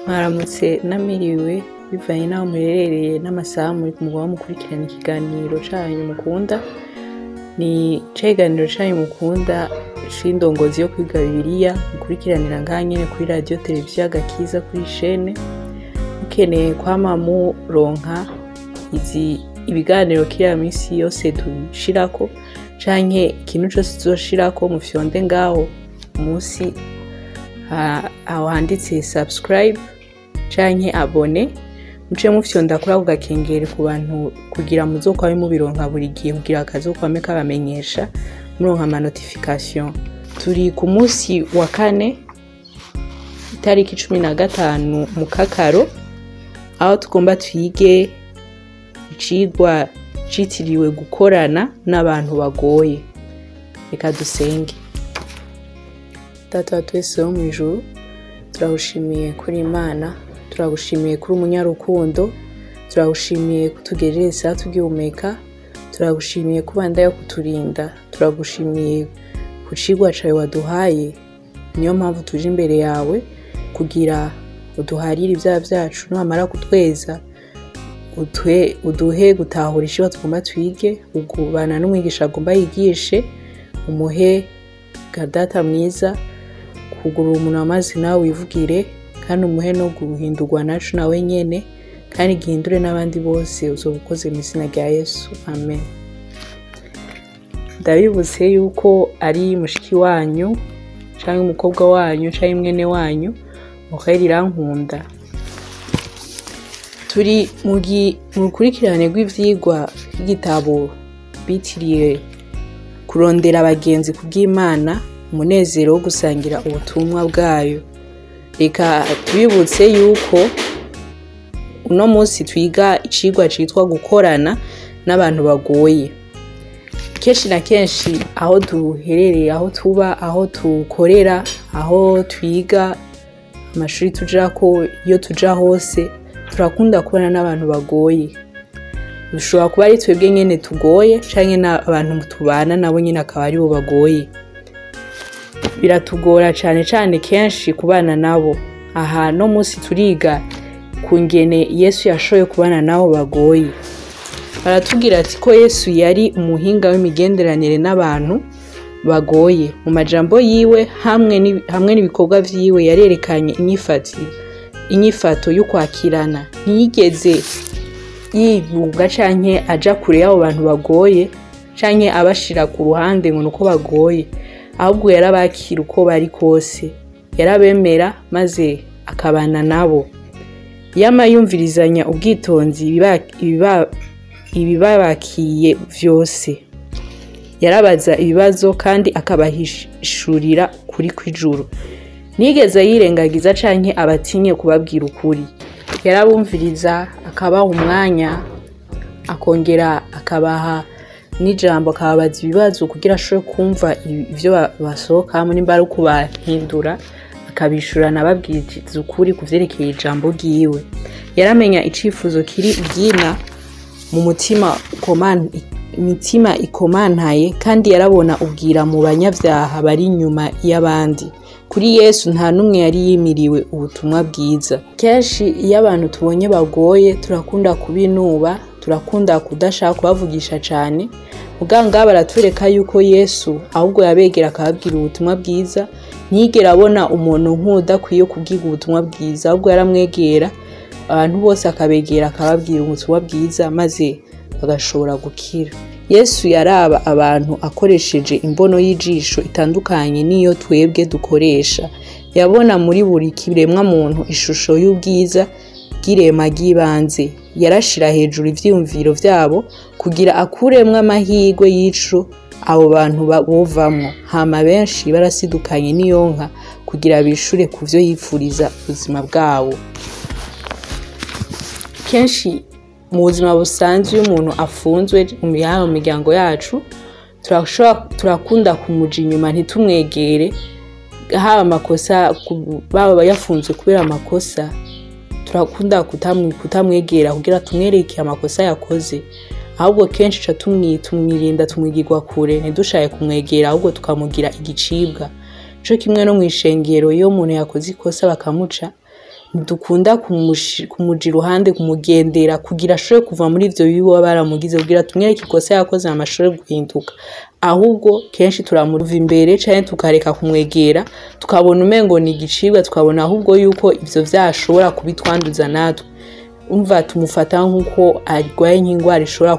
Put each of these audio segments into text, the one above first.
Mwaramutse namiriwe bivanye n'aho muherereye n'amasaha muri mugomba mukurikirana ikiganiro canyu mukunda. Ni ca kiganiro canyu mukunda c'indongozi yo kwiga Bibiliya, mukurikiranira ngaha nyene kuri radiyo televiziyo Agakiza kuri shene. Mukeneye kwama muronka izi ibiganiro kiriya misi yose dushirako canke ikintu cose tuzoshirako, mufyonde ngaho musi aho handitse subscribe canke abonner, muce mufyonda kuri ako gakengeri ku bantu kugira muzokwame mubironka buri gihe, kugira kazokwame kabamenyesha muronka ama notification. Turi ku musi wa kane, itariki 15 Mukakaro, aho tugomba twige icigwa citiriwe gukorana n'abantu bagoye. Reka dusenge. Data wa twese wo mw'ijuru, turagushimiye kuri Imana, turagushimiye kuri umunyarukundo, turagushimiye kutugerera isaha tugihumeka, turagushimiye kubanda yo kuturinda, turagushimiye ku cigwa cawe waduhaye. Niyo mpamvu tuje imbere yawe kugira uduharire ivyaha vyacu, niwamara kutweza uduhe gutahura icigwa tugomba twige, ugubana n'umwigisha agomba yigishe, umuhe data mwiza kugurura umuntu amazi nawe wivugire, kandi umuhe no guhindurwa nacu nawe nyene, kandi gihindure n'abandi bose. Uzoba ukoze mu izina rya Yesu, amen. Ndabibutse yuko ari mushiki wanyu canke umukobwa wanyu canke mwene wanyu Muheri Irankunda. Turi mu rukurikirane rw'ivyigwa by'igitabo bitiriye kurondera abagenzi kubw'Imana, umunezero wo gusangira ubutumwa bwayo. Reka tubibutse yuko uno munsi twiga icigwa citwa gukorana n'abantu bagoye. Kenshi na kenshi aho duherereye, aho tuba, aho tukorera, aho twiga, amashuri tujako, iyo tuja hose, turakunda kubana n'abantu bagoye. Bishobora kuba ari twebwe nyene tugoye canke n'abantu tubana nabo nyene akaba aribo bagoye. Biratugora cane cane kenshi kubana nabo. Aha no munsi turiga kungene Yesu yashoboye kubana nabo bagoye. Baratubwira ati ko Yesu yari umuhinga w'imigenderanire n'abantu bagoye. Mu majambo yiwe hamwe n'ibikorwa vyiwe yarerekanye inyifato y'ukwakirana. Ntiyigeze yigunga canke aja kure y'abo bantu bagoye canke abashira ku ruhande ngo nuko bagoye, ahubwo yarabakira uko bari kose, yarabemera maze akabana nabo. Yama yumvirizanya ubwitonzi ibibabakiye vyose, yarabaza ibibazo kandi akabahishurira kuri kw'ijuru. Nigeze yirengagiza canke abatinye kubabwira ukuri. Yarabumviriza, akabaha umwanya, akongera akabaha n'ijambo, akababaza ibibazo kugira ashobore kumva ivyo basohokamwo, nimba ari ukubahindura akabishurana ababwiriza ukuri ku vyerekeye ijambo ryiwe. Yaramenya icifuzo kiri bwina mu mutima imitima ikomantaye, kandi yarabona ubwira mu banyavyaha bari inyuma y'abandi. Kuri Yesu nta n'umwe yari yimiriwe ubutumwa bwiza. Kenshi iyo abantu tubonye bagoye turakunda kubinuba, turakunda kudashaka kubavugisha cane. Muganga baratwereka yuko Yesu ahubwo yabegera akababwira ubutumwa bwiza. Ntiyigera abona umuntu nk'udakwiye kubwirwa ubutumwa bwiza, ahubwo yaramwegera abantu bose akabegera akababwira ubutumwa bwiza maze bagashobora gukira. Yesu yaraba abantu akoresheje imbono y'ijisho itandukanye n'iyo twebwe dukoresha. Yabona muri buri kiremwa muntu ishusho y'ubwiza bw'irema ry'ibanze. Yarashira hejuru ivyiyumviro vyabo kugira akuremwo amahirwe y'ico abo bantu bovamwo. Hama benshi barasidukanye n'iyonka kugira bishure kuvyo yipfuriza ubuzima bwabo. Kenshi mu buzima busanzwe iyo umuntu afunzwe mu miryango yacu, turakunda kumuja inyuma ntitumwegere, haba amakosa, baba yafunzwe kubera amakosa, turakunda kutamwegera kugira tumwereke amakosa yakoze. Ahubwo kenshi ca tumwirinda, tumwigirwa kure, ntidushaye kumwegera, ahubwo tukamugira igicibwa. Co kimwe no mw'ishengero, iyo umuntu yakoze ikosa bakamuca, Ntidukunda kumuja iruhande, kumugendera kugira ashobore kuva muri ivyo bibi baba baramugize, kugira tumwereke ikosa yakoze hama ashobore guhinduka. Ahubwo kenshi turamuva imbere canke tukareka kumwegera, tukabona umengo ni igicibwa, tukabona ahubwo yuko ivyo vyashobora kubitwanduza natwe. Umva, tumufata nk'uko arwaye nk'ingwara ishobora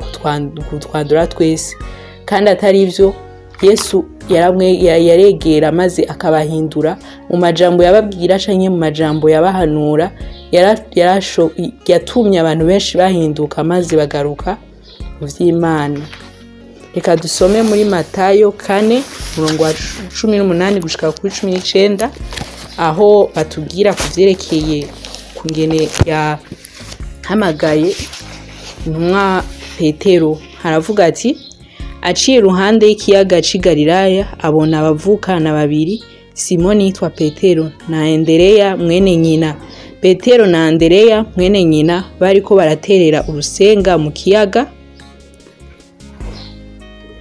kutwandura twese, kandi atari ivyo. Yesu yaregera maze akabahindura mu majambo yababwira canke mu majambo yabahanura. Yatumye abantu benshi bahinduka maze bagaruka mu vy'Imana. Reka dusome muri Matayo 4 umurongo wa 18 gushika kuri 19, aho batubwira ku vyerekeye kungene yahamagaye intumwa Petero. Haravuga ati: aciye iruhande y'ikiyaga c'i Galilaya, abona abavukana babiri, Simoni yitwa Petero na Andereya mwene nyina. Petero na Andereya mwene nyina bariko baraterera urusenga mu kiyaga,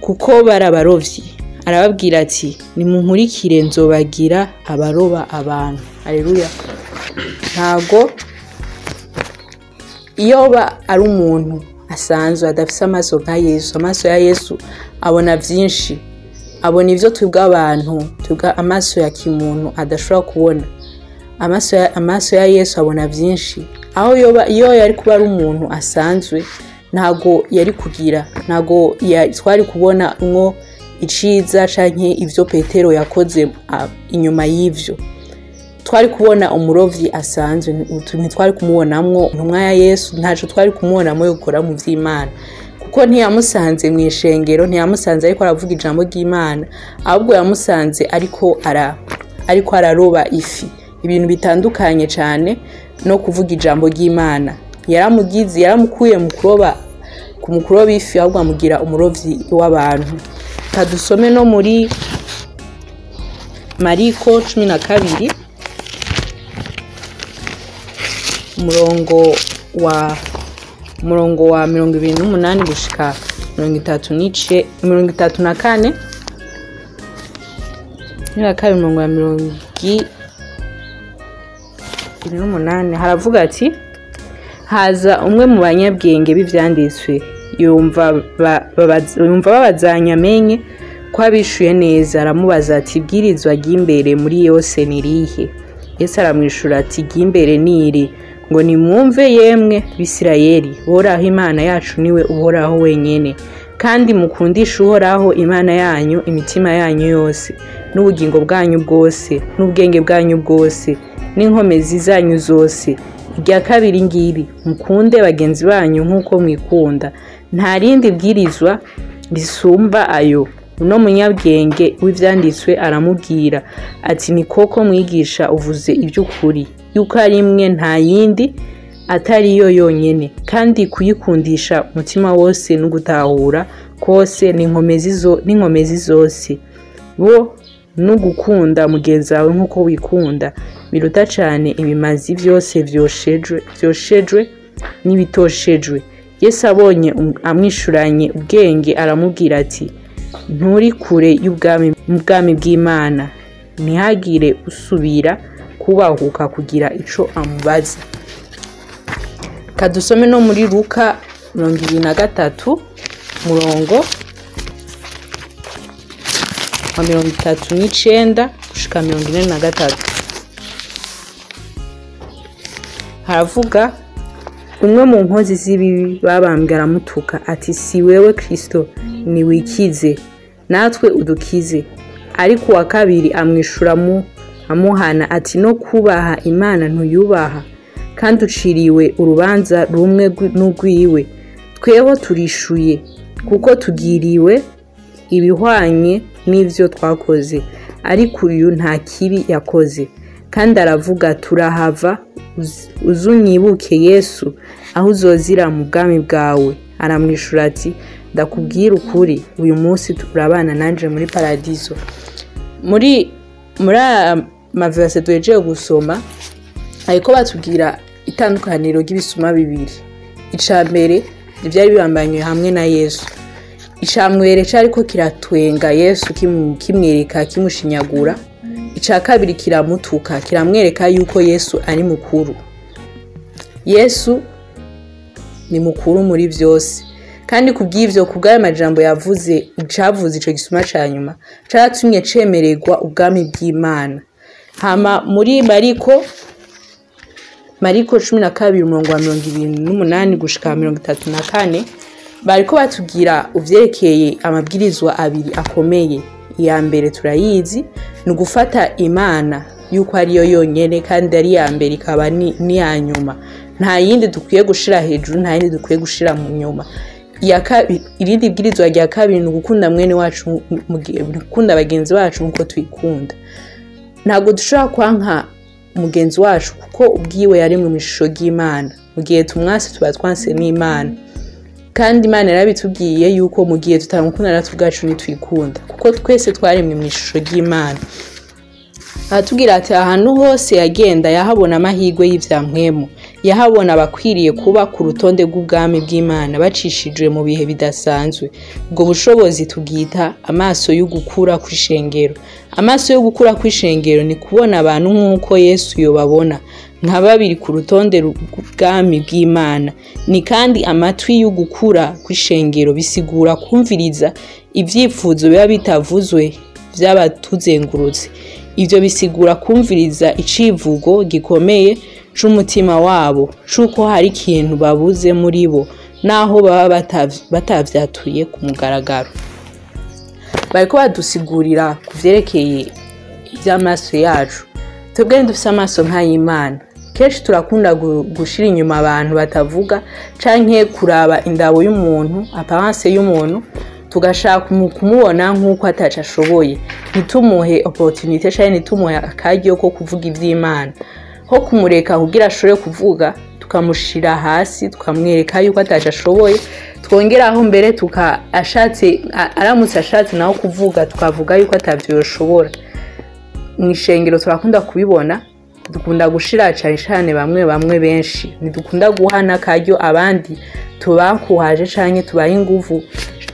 kuko barabarovyi. Arababwira ati: nimunkurikire, nzobagira abaroba abantu. Haleluya. Ntago iyo ari umuntu asanzwe adafise amaso nka Yesu, amaso ya Yesu abona vyinshi, abona ivyo twebwe abantu, twebwe amaso ya kimuntu adashobora kubona. Amaso ya Yesu abona vyinshi. Aho yoba iyo yari kuba ari umuntu asanzwe, ntago yari kugira, ntago twari kubona mwo iciza canke ivyo Petero yakoze inyuma y'ivyo. Twari kubona umurovyi asanzwe, ntitwari kumubonamwo intumwa ya Yesu, ntaco twari kumubonamwo yo gukora mu vy'Imana, kuko ntiyamusanze mw'ishengero, ntiyamusanze ariko aravuga ijambo ry'Imana, ahubwo yamusanze ariko araroba ifi, ibintu bitandukanye cane no kuvuga ijambo ry'Imana. Yaramugize, yaramukuye mu kuroba, ku kuroba ifi, ahubwo amugira umurovyi w'abantu. Kadusome no muri Mariko 12 umurongo wa 28 gushika 34, niba kabiri umurongo wa 28, haravuga ati: haza umwe mu banyabwenge b'ivyanditswe, yumva babazanya amenye ko abishuye neza, aramubaza ati: ibwirizwa ry'imbere muri yose ni rihe? Yesu aramwishura ati: iry'imbere ni iri, ngo nimwumve yemwe Bisirayeli, Uhoraho Imana yacu niwe Uhoraho wenyene, kandi mukundishe Uhoraho Imana yanyu imitima yanyu yose, n'ubugingo bwanyu bwose, n'ubwenge bwanyu bwose, n'inkomezi zanyu zose. Irya kabiri ngiri, mukunde bagenzi banyu nk'uko mwikunda. Nta rindi bwirizwa risumba ayo. Uno munyabwenge w'ivyanditswe aramubwira ati: ni koko mwigisha, uvuze iby'ukuri, yuko ari imwe nta yindi atari yo yonyene, kandi kuyikundisha umutima wose n'ugutahura kose n'inkomezi zose, bo n'ugukunda mugenzi wawe nk'uko wikunda, biruta cane ibimazi vyose vyoshejwe n'ibitoshejwe. Yesu abonye amwishuranye ubwenge, aramubwira ati: nturi kure y'ubwami bw'Imana. Ntihagire usubira kubahuka kugira ico amubaza. Kadusome no muri Luka 23 murongo wa 39 gushika 43, haravuga: umwe mu nkozi z'ibibi babambwe aramutuka ati: si wewe Kristo, niwikize natwe udukize. Ariko uwa kabiri amwishura amuhana ati: no kubaha Imana ntuyubaha, kandi uciriwe urubanza rumwe n'urwiwe. Tweho turishuye, kuko tugiriwe ibihwanye n'ivyo twakoze, ariko uyu nta kibi yakoze. Kandi aravuga: turahava, uzunyibuke Yesu aho uzozira mu bwami bwawe. Aramwishura ati: ndakubwira ukuri, uyu munsi turabana nanje muri paradiso. Muri maverse duhejeje gusoma, ariko batubwira itandukaniro ry'ibisuma bibiri. Ica mbere ivyari bibambanywe hamwe na Yesu, ica mwere cariko kiratwenga Yesu, kimwereka, kimushinyagura. Icya kabiri kiramutuka, kiramwereka yuko Yesu ari mukuru. Yesu ni mukuru muri byose, kandi kubw'ivyo, kubw'ayo majambo yavuze, icavuze ico gisuma ca nyuma caratumye cemererwa ubwami bw'Imana. Hama muri Mariko 12 umurongo wa 28 gushika 34, bariko batubwira uvyerekeye amabwirizwa abiri akomeye. Iya mbere turayizi, ni ugufata Imana yuko ariyo yonyene kandi ari iya mbere ikaba n'iya nyuma, nta yindi dukwiye gushira hejuru, nta yindi dukwiye gushira mu nyuma. Irindi bwirizwa rya kabiri ni ugukunda mwene wacu, gukunda bagenzi bacu nkuko twikunda. Ntabwo dushobora kwanka mugenzi wacu kuko ubwiwe yaremwe mu ishusho ry'Imana. Mu gihe tumwase tuba twanse n'Imana, kandi Imana yarabitubwiye yuko mu gihe tutamukunda natwe ubwacu ntitwikunda, kuko twese twaremwe mu ishusho ry'Imana. Aratubwira ati ahantu hose yagenda yahabona amahirwe y'ivya mpwemu, yahabona abakwiriye kuba ku rutonde rw'ubwami bw'Imana bacishijwe mu bihe bidasanzwe. Ubwo bushobozi tubwita amaso y'ugukura kw'ishengero. Amaso yo gukura kw'ishengero ni kubona abantu nk'uko Yesu yobabona, nka babiri ku rutonde rw'ubwami bw'Imana. Ni kandi amatwi y'ugukura kw'ishengero, bisigura kumviriza ivyifuzo biba bitavuzwe vy'abatuzengurutse. Ivyo bisigura kumviriza icivugo gikomeye c'umutima wabo, c'uko hari ikintu babuze muri bo, naho baba batavyatuye ku mugaragaro. Bariko badusigurira ku vyerekeye ivy'amaso yacu. Twebwe ntidufise amaso nk'ay'Imana. Kenshi turakunda gushira inyuma abantu batavuga, canke kuraba indabo y'umuntu, apparence y'umuntu, tugashaka kumubona nk'uko ataco ashoboye, ntitumuhe opportunité canke ntitumuhe akaryo ko kuvuga ivy'Imana. Ho kumureka kugira ashobore kuvuga, tukamushira hasi, tukamwereka yuko ataco ashoboye, twongeraho mbere tuka ashatse, aramutse ashatse naho kuvuga, tukavuga yuko atavyo yoshobora. Mw'ishengero turakunda kubibona, dukunda gushira cane cane bamwe bamwe benshi, ntidukunda guha n'akaryo abandi tubakuhaje canke tubaha inguvu.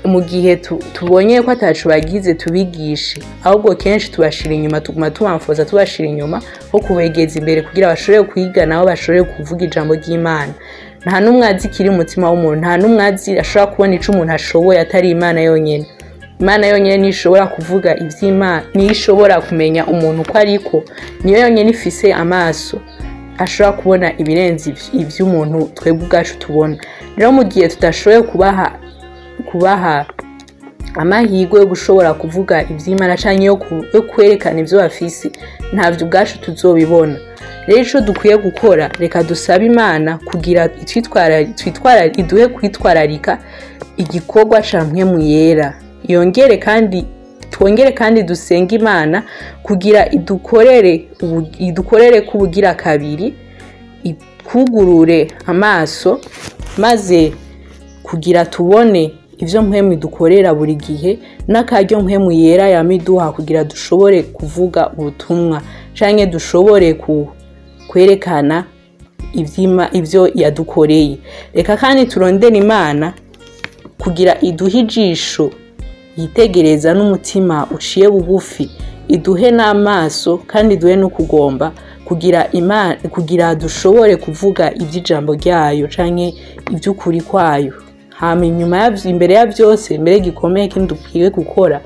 Mu gihe tubonye ko ataco bagize tubigishe, ahubwo kenshi tubashira inyuma, tuguma tubamfoza tubashira inyuma ho kubegeza imbere kugira bashobore kwiga nabo bashobore kuvuga ijambo ry'Imana. Nta n'umwe azi ikiri mu mutima w'umuntu, nta n'umwe azi ashobora kubona ico umuntu ashoboye atari Imana yonyene. Imana yonyene niyo ishobora kuvuga ivy'Imana, niyo ishobora kumenya umuntu uko ariko, niyo yonyene ifise amaso ashobora kubona ibirenze ivy'umuntu twebwe ubwacu tubona. Rero mu gihe tudashoboye kubaha amahirwe yo gushobora kuvuga ivy'Imana canke yo kwerekana ivyo bafise, ntavyo ubwacu tuzobibona. Rero ico dukwiye gukora, reka dusabe Imana kugira iduhe kwitwararika igikorwa ca mpwemu yera. Yongere kandi twongere kandi dusenge Imana kugira idukorere kubugira kabiri, ikugurure amaso maze kugira tubone ivyo mpwemu dukorera buri gihe, n'akaryo mpwemu yera yamiduha kugira dushobore kuvuga ubutumwa canke dushobore kwerekana ivyo yadukoreye. Reka kandi turondere Imana kugira iduhe ijisho yitegereza n'umutima uciye bugufi, iduhe n'amaso kandi iduhe no kugomba kugira Imana, kugira dushobore kuvuga ivy'ijambo ryayo canke ivy'ukuri kwayo. Hama inyuma yavyo, imbere ya vyose, imbere gikomeye kintu dukwiye gukora,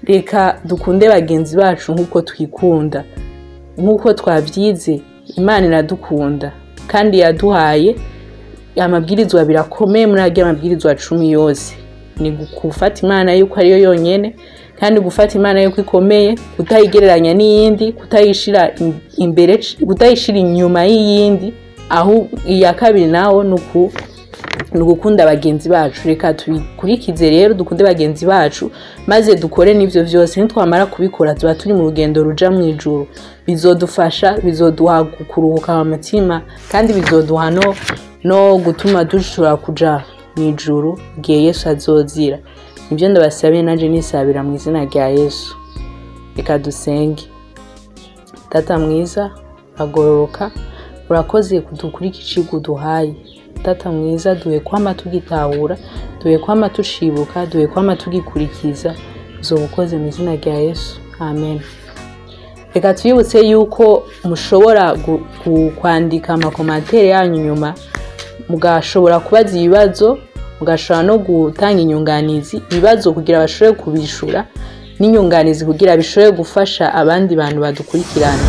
reka dukunde bagenzi bacu nkuko twikunda. Nkuko twavyize, Imana iradukunda kandi yaduhaye amabwirizwa abiri akomeye muri arya mabwirizwa 10 yose. Ni gufata Imana yuko ariyo yonyene, kandi gufata Imana yuko ikomeye, kutayigereranya n'iyindi, kutayishira imbere, kutayishira inyuma y'iyindi. Aho iya kabiri naho ni ugukunda bagenzi bacu. Reka tubikurikize rero, dukunde bagenzi bacu maze dukore n'ivyo vyose. Nitwamara kubikora tuba turi mu rugendo ruja mu ijuru. Bizodufasha, bizoduha kuruhuka mu mutima, kandi bizoduha no gutuma dushobora kuja mu ijuru igihe Yesu azozira. Nivyo ndabasabiye nanje nisabira mu izina rya Yesu. Reka dusenge. Data mwiza agororoka, urakoze kudukurikira icigwa uduhaye. Data mwiza, duhe kwama tugitahura, duhe kwama tushibuka, duhe kwama tugikurikiza. Uzoba ukoze mu izina rya Yesu. Amen. Reka twibutse yuko mushobora kwandika amakomantere yanyu nyuma, mugashobora kubaza ibibazo, mugashobora no gutanga inyunganizi, ibibazo kugira bashobore kubishura n'inyunganizi kugira bishobore gufasha abandi bantu badukurikirana.